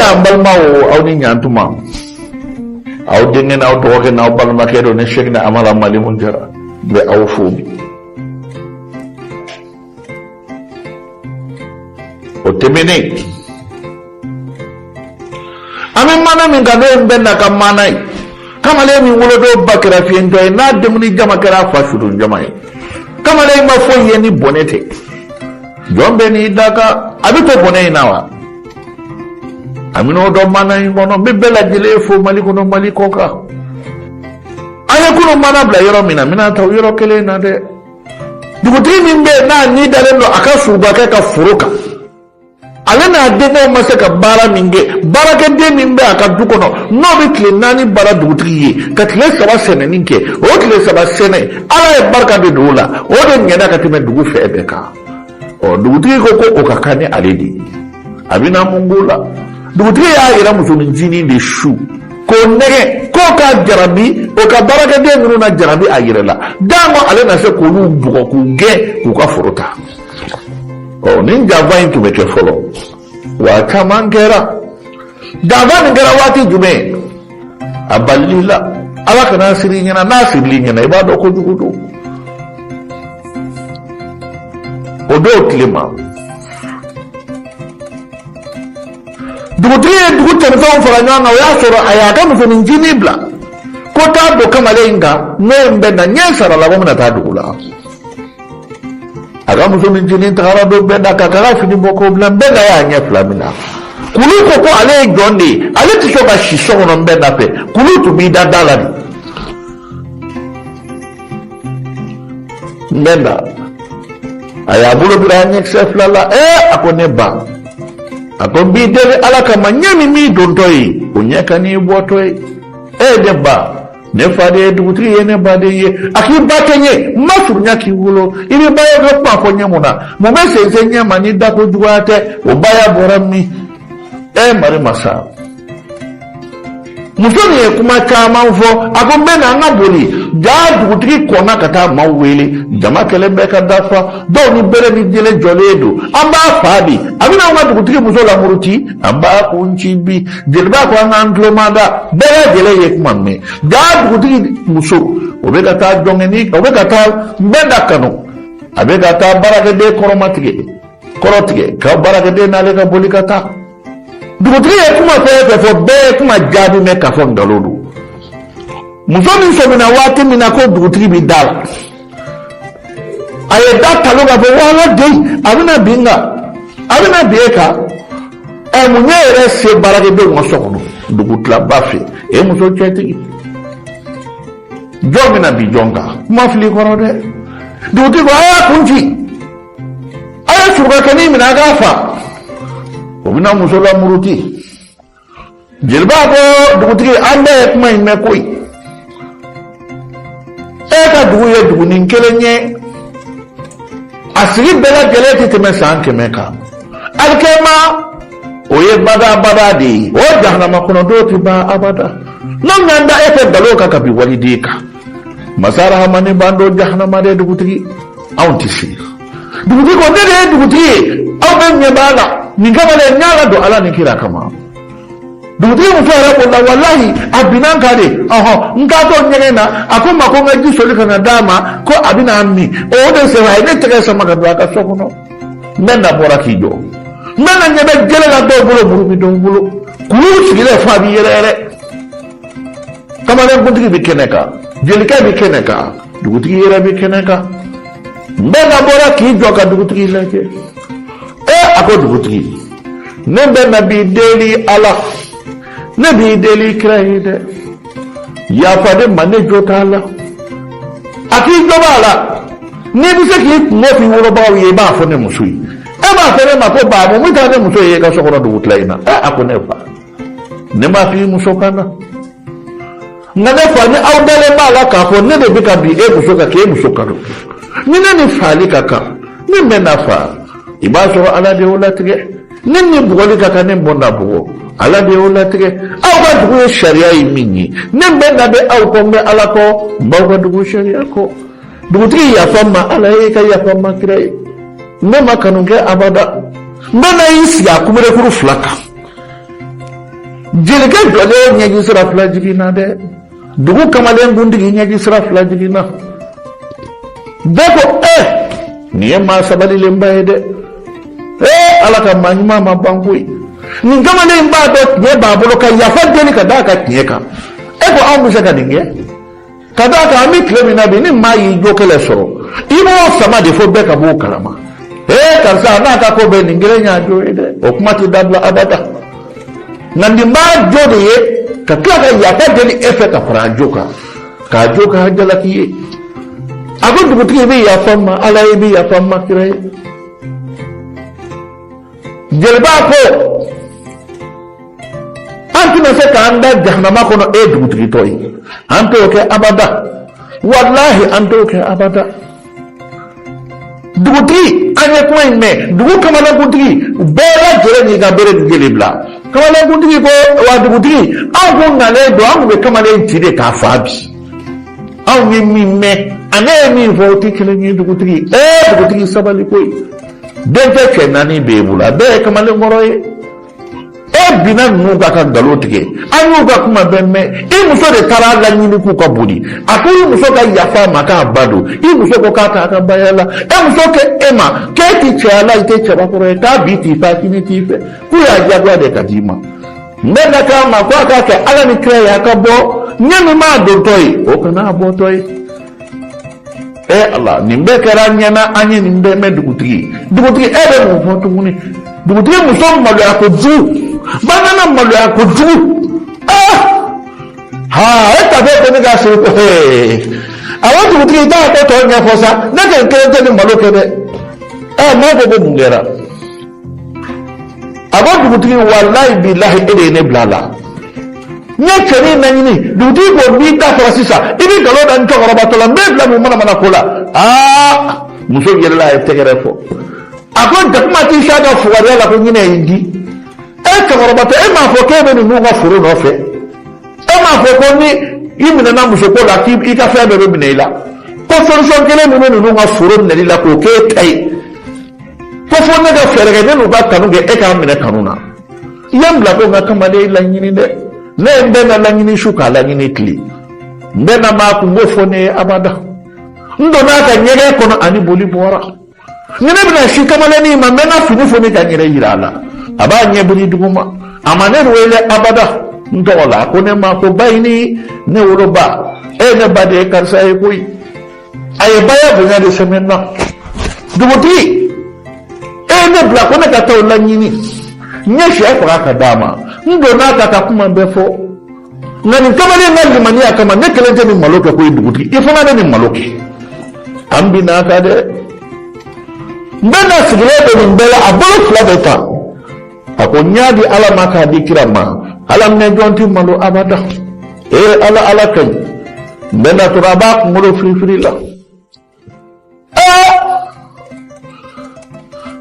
Ayiwa n balimaw, aw ni ɲantuma. Aw denkɛ n'aw dɔgɔkɛ n'aw balimakɛ don, ne Sɛkinɛ Amara Malimu Jara n bɛ aw fo bi. O tɛmɛnen, an bɛ maana min kan, n'o ye Nbɛnda ka maana ye. Kamalen min wolodon ba kɛra fiyentɔ ye, n'a denkundi jama kɛra a fa sudon jama ye. Kamalen ma foyi ye ni bɔnɛ tɛ. Jɔn bɛɛ n'i dakan. A bɛ to bɔnɛ in na wa? A bɛn'o dɔn maana in kɔnɔ. N bɛ bɛɛ lajɛlen fo Mali kɔnɔ, Mali kɔkan. An ye kunun maana bila yɔrɔ min na, n bɛna ta o yɔrɔ kelen na dɛ. Dugutigi min bɛ yen, n'a ni dalen don a ka surubakɛ ka foro kan, ale n'a denkɛw ma se ka baara min kɛ, baarakɛden min bɛ a ka du kɔnɔ, n'o bɛ tile 4 baara dugutigi ye ka tile 3 sɛnɛni kɛ, o tile 3 sɛnɛ, Ala ye barika de don o la, o de ɲɛna ka tɛmɛ dugu fɛn bɛɛ kan. Ɔ, dugutigi ko ko o ka kan ni ale de ye. A bɛna mun k'o la? Dugutigi y'a yɛrɛ musonin de su k'o nɛgɛ k'o ka jarabi, o ka baarakɛden ninnu na jarabi a yɛrɛ la, danko ale na se k'olu bugɔ k'u gɛn k'u ka foro ta. Ɔ, nin janfa in tun bɛ kɛ fɔlɔ wa, caman kɛra. Janfa nin kɛra waati jumɛn? A balili la, Ala kana siri ɲɛna. N'a sirili ɲɛna, i b'a dɔn kojugu don. O don tile ma, dugutigi ye dugu cɛmisɛnw fara ɲɔgɔn kan. O y'a sɔrɔ a y'a ka musonincinin bila ko taa don kamalen in kan, n'o ye Nbɛnda ɲɛ sara la ko n bɛna taa dugu la. A ka musonincinin tagara don Nbɛnda kan k'a ka fini bɔ k'o bila. Nbɛnda y'a ɲɛ fila minɛ. Kulu ko ko ale ye jɔn de ye, ale tɛ sɔn ka si so kɔnɔ Nbɛnda fɛ. Kulu tun b'i da da la de. Nbɛnda a y'a bolo bila a ɲɛkisɛ fila la. Ɛɛ, a ko ne ba, a ko n b'i deli Ala kama, ɲɛ min b'i dontɔ ye, o ɲɛ kan'i bɔtɔ ye. E ne ba, ne fa de ye dugutigi ye, ne baden ye. A k'i ba tɛ ɲɛ, n ma surunya k'i wolo, i bɛ baya ka kuma fɔ ɲɛ mun na? Mun bɛ sen se ɲɛ ma ni dako juguya tɛ? O baya bɔra min? E mari masa, muso nin ye kuma caman fɔ. A ko n bɛ na, an ka boli. Jaa, dugutigi kɔnna ka taa maaw wele. Jama kɛlen bɛ ka dafa, dɔw ni bere ni jele jɔlen don. An b'a fa bi, a bɛna an ka dugutigi muso lamuruti, an b'a kun ci bi. Jeliba ko an k'an tulo mada. Bɛɛ lajɛlen ye kuma mɛn. Jaa, dugutigi muso, o bɛ ka taa jɔnkɛni, o bɛ ka taa Nbɛnda kanu, a bɛ ka taa baarakɛden kɔrɔmatigɛ, kɔrɔ tigɛ ka baarakɛden n'ale ka boli ka taa. Dugutigi ye kuma fɛn fɛn fɔ, bɛɛ ye kuma jaabi mɛn k'a fɔ nkalon don. Muso min sɔmina waati min na ko dugutigi bɛ da la, a ye da talon k'a fɔ wala den, a bɛna bin n kan, a bɛna bin e kan. Ɛ, mun ye yɛrɛ se baarakɛdenw ka so kɔnɔ dugutilaba fɛ? E muso cɛtigi, jɔn bɛna bin jɔn kan? Kuma fili kɔrɔ dɛ. Dugutigi ko a y'a kun ci, a ye surukakɛnin minɛ, a k'a fa, o bɛna muso lamuruti. Jeliba ko dugutigi, an bɛɛ ye kuma in mɛn koyi. E ka dugu ye dugunin kelen ye, a sigi bɛɛ lajɛlen tɛ tɛmɛ san 100 kan. Alikiyama, o ye badabada de ye, o jahanama kɔnɔ dɔw tɛ ban abada. N'o ɲan da e fɛ nkalon kan ka bin waliden kan, masa rahamani b'an don jahanama de. Dugutigi, anw tɛ se. Dugutigi ko ne de ye dugutigi ye, aw bɛ ɲɛ b'a la nin kama dɛ, n y'a ladon Ala ni kira kama. Dugutigi muso yɛrɛ ko la, walahi, a binna n kan de. Ɔhɔn, n k'a to ɲɛgɛn na, a ko n ma ko n ka ji soli ka na d'a ma, ko a bɛna min. O de senfɛ, a ye ne tɛgɛ sama ka don a ka so kɔnɔ. Nbɛnda bɔra k'i jɔ. Nbɛnda ɲɛ bɛ jele la dɔw bolo, muru bɛ dɔw bolo, kulu sigilen fo a bɛ yɛrɛ yɛrɛ. Kamalenkuntigi bɛ kɛnɛ kan, jelikɛ bɛ kɛnɛ kan, dugutigi yɛrɛ bɛ kɛnɛ kan. Nbɛnda bɔra k'i jɔ ka dugutigi lajɛ. E, a ko dugutigi, ne Nbɛnda b'i deli Ala, ne b'i deli kira ye dɛ, yafa ne ma, ne jo t'a la. A k'i jo b'a la, n'i bɛ se k'i kunko f'i wolobagaw ye, i b'a fɔ ne muso ye. E b'a fɔ ne ma ko ba, mun bɛ taa ne muso ye e ka so kɔnɔ dugutila in na? Ɛ, a ko ne fa, ne m'a f'i muso kan na, nka ne fa, ni aw dalen b'a la k'a fɔ ne de bɛ ka bin e muso kan k'e muso kanu, ni ne ni faali ka kan, ne bɛ na fa, i b'a sɔrɔ Ala de y'o latigɛ. Ne ni bugɔli ka kan, ne bɔ na bugɔ, Ala de y'o latigɛ. Aw ka dugu ye sariya ye min ye, ne bɛ na bɛ aw kɔ, n bɛ Ala kɔ, n b'aw ka dugu sariya kɔ. Dugutigi, yafa n ma Ala ye, ka yafa n ma kira ye, ne ma kanu kɛ abada. N bɛ na y'i sigi a kunberekuru fila kan. Jelikɛ jɔlen ɲɛji sira fila jiginna dɛ. Dugu kamalen kuntigi ɲɛji sira fila jiginna. Bɛɛ ko ɛ nin ye maa sabalilenba ye dɛ. Ee Ala ka maa ɲuman ma ban koyi. Nin kamalen in b'a dɔn tiɲɛ b'a bolo ka yafa deli ka d'a ka tiɲɛ kan. E ko anw bɛ se ka nin kɛ? Ka d'a kan an bɛ tile min na bi ni maa y'i jo kɛlɛ sɔrɔ i b'o sama de fo bɛɛ ka b'o kalama. Ee karisa n'a ka ko bɛɛ nin kelen y'a jo ye dɛ. O kuma tɛ dabila abada. Nka nin b'a jo de ye ka tila ka yafa deli e fɛ ka fara a jo kan k'a jo k'a jalaki ye. A ko dugutigi i bɛ yafa n ma Ala ye i bɛ yafa n ma kira ye. Jeliba ko an tɛna se k'an da jahanama kɔnɔ e dugutigitɔ ye an t'o kɛ abada walahi an t'o kɛ abada. Dugutigi an ye kuma in mɛn dugu kamalenkuntigi bɛɛ lajɛlen y'i ka bere ni jele bila kamalenkuntigi ko wa dugutigi anw kun nalen don an kun bɛ kamalen ci de k'a fa bi anw ye min mɛn ani e ye min fɔ o tɛ kelen ye dugutigi ee dugutigi sabali koyi denkɛ cɛ naani b'e bolo a bɛɛ ye kamalenkɔrɔ ye e binna ninnu kan ka nkalon tigɛ an y'u ka kuma bɛɛ mɛn i muso de taara laɲini k'u ka boli a ko i muso ka yafa a ma k'a ba don i muso ko k'a t'a ka baya la e muso ko e ma k'e ti cɛya la i tɛ cɛbakɔrɔ ye k'a bi t'i fɛ a sini t'i fɛ k'u y'a diyagoya de ka d'i ma n bɛ na k'a ma ko a k'a kɛ ala ni kira ye a ka bɔ ɲɛ min b'a dontɔ ye o kana a bɔtɔ ye. E ala nin bɛɛ kɛra an ɲɛna an ye nin bɛɛ mɛn dugutigi dugutigi e bɛ mun fɔ tuguni dugutigi muso maloya kojugu bamanan maloya kojugu aa ha e ta bɛɛ ko ne ka siri ko hee awɔ dugutigi i t'a ko tɔ ɲɛfɔ sa ne kɛ kelen tɛ nin malo kɛ dɛ ɛ maa ko ko mun kɛra a ko dugutigi walayi bilahi e de ye ne bila a la n ye cɛnin laɲini dugutigi ko n b'i da fara sisan i bɛ nkalon da n cɛkɔrɔbatɔ la n b'e bila mun manamana ko la aa muso yɛlɛla a ye tɛgɛrɛ fɔ a ko jakuma t'i s'a ka fugariya la ko ɲinɛ y'i di e cɛkɔrɔbatɔ e m'a fɔ k'e bɛ ninnu ka foro nɔfɛ e m'a fɔ ko ni i minɛna musoko la k'i ka fɛn bɛɛ bɛ minɛ i la ko solution kelen min bɛ ninnu ka foro minɛli la k'o k'e ta ye ko fo ne ka fɛɛrɛ kɛ ne n'u ka kanu kɛ e k'a minɛ kanu na i ye n bila ko n ka kamalen laɲini dɛ ne ye n bɛɛ na laɲini su k'a laɲini tile n bɛɛ na maa kunko fɔ ne ye abada n donna a ka ɲɛgɛn kɔnɔ ani boli bɔra ni ne bɛna si kamalennin ma n bɛ n ka fini foni ka n yɛrɛ yira a la a b'a ɲɛ biri duguma a ma ne wele abada n tɔgɔ la a ko ne ma ko bayini ne woloba e ne ba de ye karisa ye koyi a ye baya bonya de sɛmɛ n na dugutigi e ye ne bila ko ne ka taa o laɲini n ye sɛ faga ka d'a ma n donna a kan ka kuma bɛɛ fɔ nka nin kamalen ka limaniya kama ne kelen tɛ nin malo kɛ koyi dugutigi i fana bɛ nin malo kɛ an binna a kan dɛ n bɛ na sigilen bɛ nin bɛɛ la a bolo fila bɛ tan a ko n y'a di ala ma k'a di kira ma ala minɛ jɔn tɛ malo abada ee ala ala ka ɲi n bɛ na tora a b'a kunkolo firifiri la ee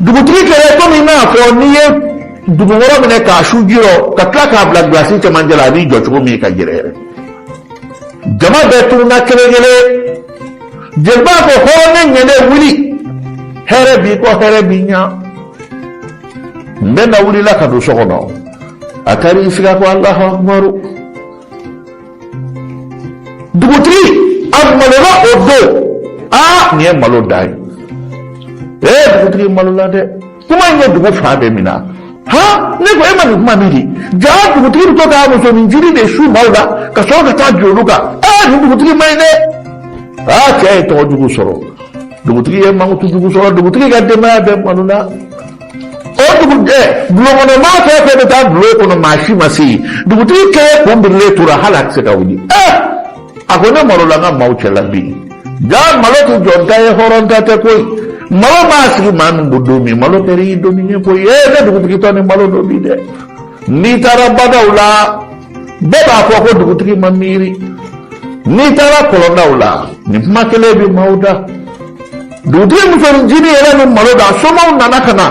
dugutigi kɛra komi i n'a fɔ n'i ye dugukɔrɔ minɛ k'a su ji rɔ ka tila k'a bila gilasi cɛmancɛ la a b'i jɔ cogo min ka yɛrɛ yɛrɛ jama bɛɛ tununna kelen kelen jeliba ko hɔrɔnkɛ ɲɛnen wuli hɛrɛ b'i kɔ hɛrɛ b'i ɲɛ n bɛ na wulila ka don so kɔnɔ a taara i sigi a ko alahu akubaru dugutigi a malola o don aa nin ye malo dan ye ee dugutigi malola dɛ kuma in ye dugu fan bɛɛ minɛ ha ne ko e ma nin kuma miiri jaa dugutigi bɛ to k'a musonin jiri de su maaw la ka sɔrɔ ka taa bin olu kan aa nin dugutigi man ɲi dɛ aa cɛ ye tɔgɔ jugu sɔrɔ dugutigi ye mankutu jugu sɔrɔ dugutigi ka denbaya bɛɛ malola o dugu ɛ bulon kɔnɔ maa fɛn fɛn bɛ taa bulon kɔnɔ maa si ma se yen dugutigi kɛ kun birilen tora hali a tɛ se ka wuli ɛ a ko ne malola n ka maaw cɛla bi jaa malo tɛ jɔn ta ye hɔrɔn ta tɛ koyi malo b'a sigi maa min ko don min malo kɛra i doni ye koyi ee ne dugutigi tɔ ni malo don bi dɛ n'i taara badaw la bɛɛ b'a fɔ ko dugutigi ma miiri n'i taara kɔlɔndaw la nin kuma kelen bɛ maaw da dugutigi musonin yɛrɛ ni malo da somaw nana ka na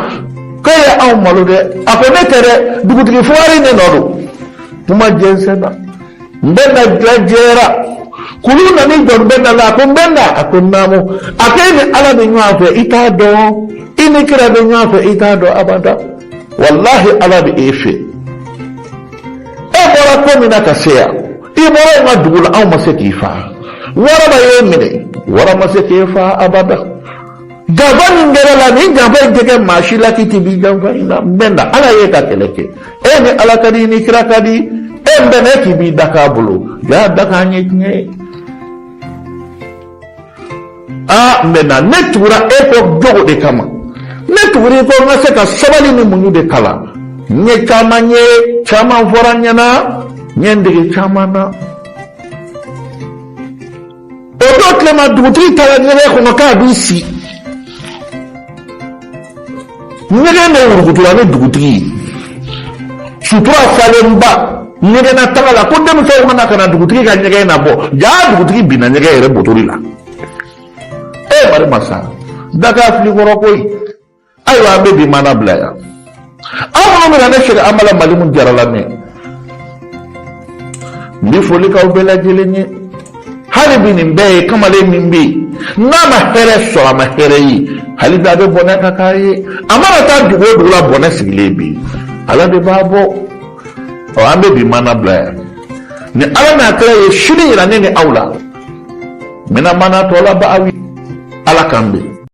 k'e ye anw malo dɛ a ko ne tɛ dɛ dugutigi fugari ne nɔ don kuma jɛnsɛnna n bɛ na jɛra kulu nana i jɔ n bɛ na la a ko n bɛ na a ko naamu a ko e ni ala bɛ ɲɔgɔn fɛ i t'a dɔn i ni kira bɛ ɲɔgɔn fɛ i t'a dɔn abada walahi ala bɛ e fɛ. bɔra ko min na ka se yan, i bɔra anw ka dugu la, anw ma se k'i faa. Waraba y'e minɛ, wara ma se k'e faa abada. Janfa min kɛra la, nin janfa in tɛ kɛ maa si la k'i tɛ b'i janfa in na. N bɛnda, Ala y'e ka kɛlɛ kɛ, e ni Ala ka di, ni kira ka di, e n bɛnna, e k'i b'i da k'a bolo, jaa dakan ye tiɲɛ ye. Aa, n bɛnna, ne tugura e kɔ jogo de kama, ne tugura i kɔ n ka se ka sabali ni muɲu de kalan. N ye caman ye, caman fɔra n ɲɛna, n ye n dege caman na. O don tilema, dugutigi taara ɲɛgɛn kɔnɔ k'a b'i si. Ɲɛgɛn de wurukutura ni dugutigi ye, sutura falenba ɲɛgɛnna taga la, ko denmisɛnw kana ka na dugutigi ka ɲɛgɛn nabɔ. Jaa, dugutigi binna ɲɛgɛn yɛrɛ botori la. E mari masa, daga fili kɔrɔ koyi. Ayiwa, an bɛ bi maana bila yan. Aw minnu bɛna ne sɛgɛn, an b'a la Malimu Jara lamɛn, n bɛ foli k'aw bɛɛ lajɛlen ye. Hali bi nin bɛɛ ye kamalen min bɛ yen n'a ma hɛrɛ sɔrɔ, a ma hɛrɛ ye, hali bi a bɛ bɔnɛ ka k'a ye. A mana taa dugu o dugu la, bɔnɛ sigilen bɛ yen, Ala de b'a bɔ. Ɔ, an bɛ bi maana bila yan. Ni Ala n'a kira ye sini yira ne ni aw la, n bɛna maana tɔ laban aw ye. Ala k'an bɛn.